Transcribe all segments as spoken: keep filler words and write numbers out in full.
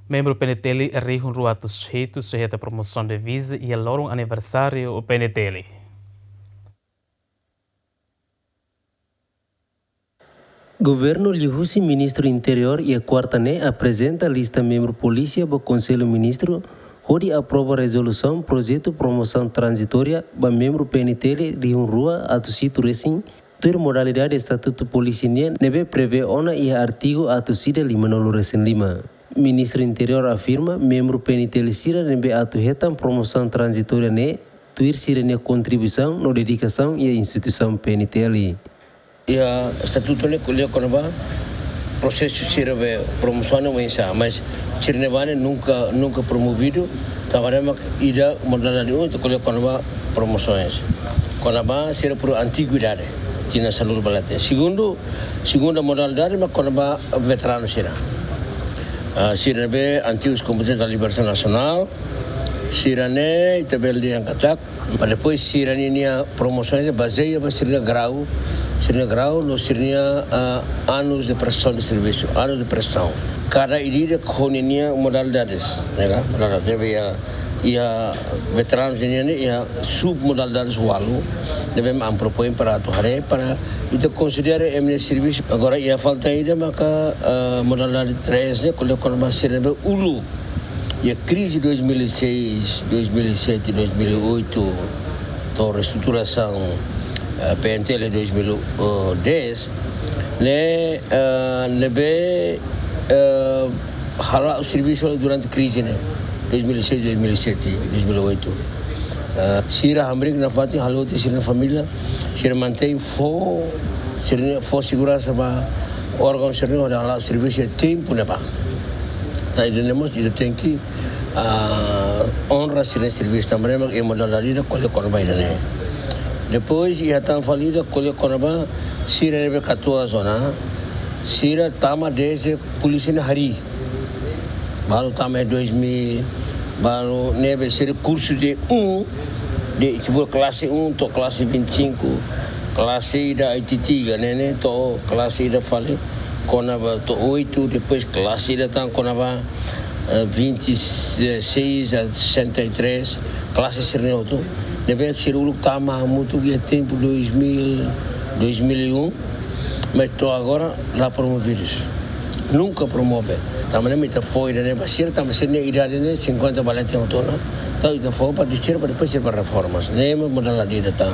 Membru P N T L rihun rua atus hitu sei hetan promosaun diviza iha loron aniversáriu P N T L. Governu liuhusi Ministru Interiór iha kuarta ne'e aprezenta lista membru polísia ba Konsellu Ministru hodi aprova rezolusaun projetu promosaun tranzitória ba membru P N T L rihun rua atus hitu resin, tuir modalidade estatutu polísia nian ne'ebé prevee ona iha artigu atus ida limanulu resin lima. Ministru Interiór afirma membru P N T L sira ne'ebé atu hetan promosaun tranzitória ne'e tuir sira-nia kontribuisaun no dedikasaun iha instituisaun P N T L. Iha estatutu ne'e ko'alia kona-ba prosesu sira be promosaun ne'e oinsá, mas sira ne'ebá ne'e nunka, nunka promovidu, tanba ne'e mak ida modalidade ita ko'alia kona-ba promosoens. Kona-ba sira por antiguidade, tinan sanulu ba leten. Segundu, segunda modalidade mak kona-ba veteranu sira. Ah, sira ne'ebé antigus kombatentes da libertasaun nasionál, sira ne'e ita bele dehan katak, para depois sira-nia promosoens bazeia ba sira-nia grau, sira-nia grau no sira-nia, ah, anus de prestasaun de servisu, anus de prestasaun. Kada ida-ida ho ninia modalidades, ne'e ka? Modalidades ne'ebé iha, iha veteranu sira-nian ne'e iha submodalidades ualu, ne'ebé ami propoin para atu haree, para ita konsidera ema-nia servisu. Agora iha falta ida maka, ah, modalidade tres ne'e, ko'alia kona-ba sira ne'ebé uluk iha krize dois mil e seis, dois mil e sete, dois mil e oito, to'o reestruturasaun, eh, P N T L dois mil e dez, ne'e, eh, ne'ebé, eh, hala'o servisu durante krize ne'e, dois mil e seis, dois mil e sete, dois mil e oito. Eh, sira hamriik nafatin, halo tiha sira-nia família, sira mantein fó, sira fó seguransa ba órgaun sira hodi hala'o servisu iha tempu ne'ebá. Entaun ida-ne'e mós ita tenke, ah, onra sira-nia servisu, tanba ne'e mak iha modalidade ida ko'alia kona-ba ida-ne'e. Depois iha tan fali ida ko'alia kona-ba sira ne'ebé katuas ona, sira tama dezde polísia nia harii. Balu tama iha dois mil, balu ne'ebé sira kursu de um, de, tipo, klase um to'o klase vinte e cinco, klase ida I T T ka ne'e ne'e, to'o klase ida fali kona-ba to'o oito, depois klase ida tan kona-ba, eh, vinte e seis a sessenta e três, klase sira-ne'e hotu. Ne'ebé sira uluk tama hamutuk iha tempu dois mil, dois mil e um, mas to'o agora la promovidus. Nunka promove. Tanba ne'e mak ita fó ida-ne'e ba sira, tanba sira-nia idade ne'e cinquenta ba leten hotu ona. Entaun ita fó para distibui para depois sira ba reformas. Ne'e mak modalidade ida tan.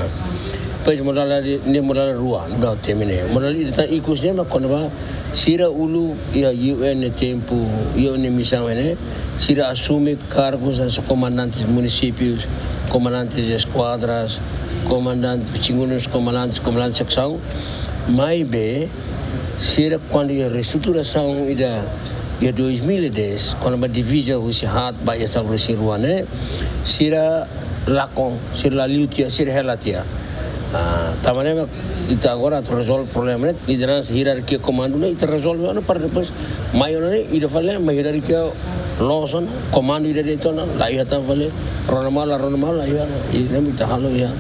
Depois modalidade ne'e modalidade rua, ne'ebé temi ne'e. Modalidade ida tan ikus ne'e mak kona-ba sira uluk iha U N nia tempu, U N nia misaun ne'e, sira asume kargus hanesan komandantes munisípius, komandantes eskuadras, komandantes, segundu komandantes, komandantes seksaun. Maibé sira kuandu iha reestruturasaun ida iha dois mil e dez, kona-ba diviza husi haat ba iha sanulu-resin-rua ne'e, sira lakon, sira la liu tiha, sira hela tiha. Ah, tanba ne'e mak ita agora atu rezolve problema ne'e, lideransa, hierarkia komandu ne'e ita rezolve ona para depois mai ona ne'e, ida fali mai hierarkia loos ona, komandu ida de'it ona, la iha tan fali, rona malu, rona malu, la iha ona. I ne'e mak ita halo iha,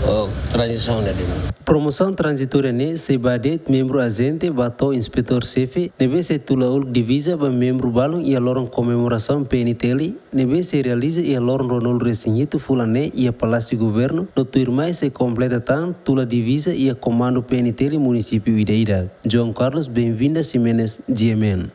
eh, tranzisaun ne'e de'it. Promosaun tranzitória ne'e sei ba de'it membru ajente ba to'o inspetór xefe, ne'ebé sei tula uluk diviza ba membru balun iha loron komemorasaun P N T L, ne'ebé sei realiza iha loron ruanulu-resin-hitu fulan ne'e iha Palásiu Governu, no tuirmai sei kompleta tan tula diviza iha komandu P N T L munisípiu ida-idak. João Carlos Bem-Vinda Ximenes, G M N.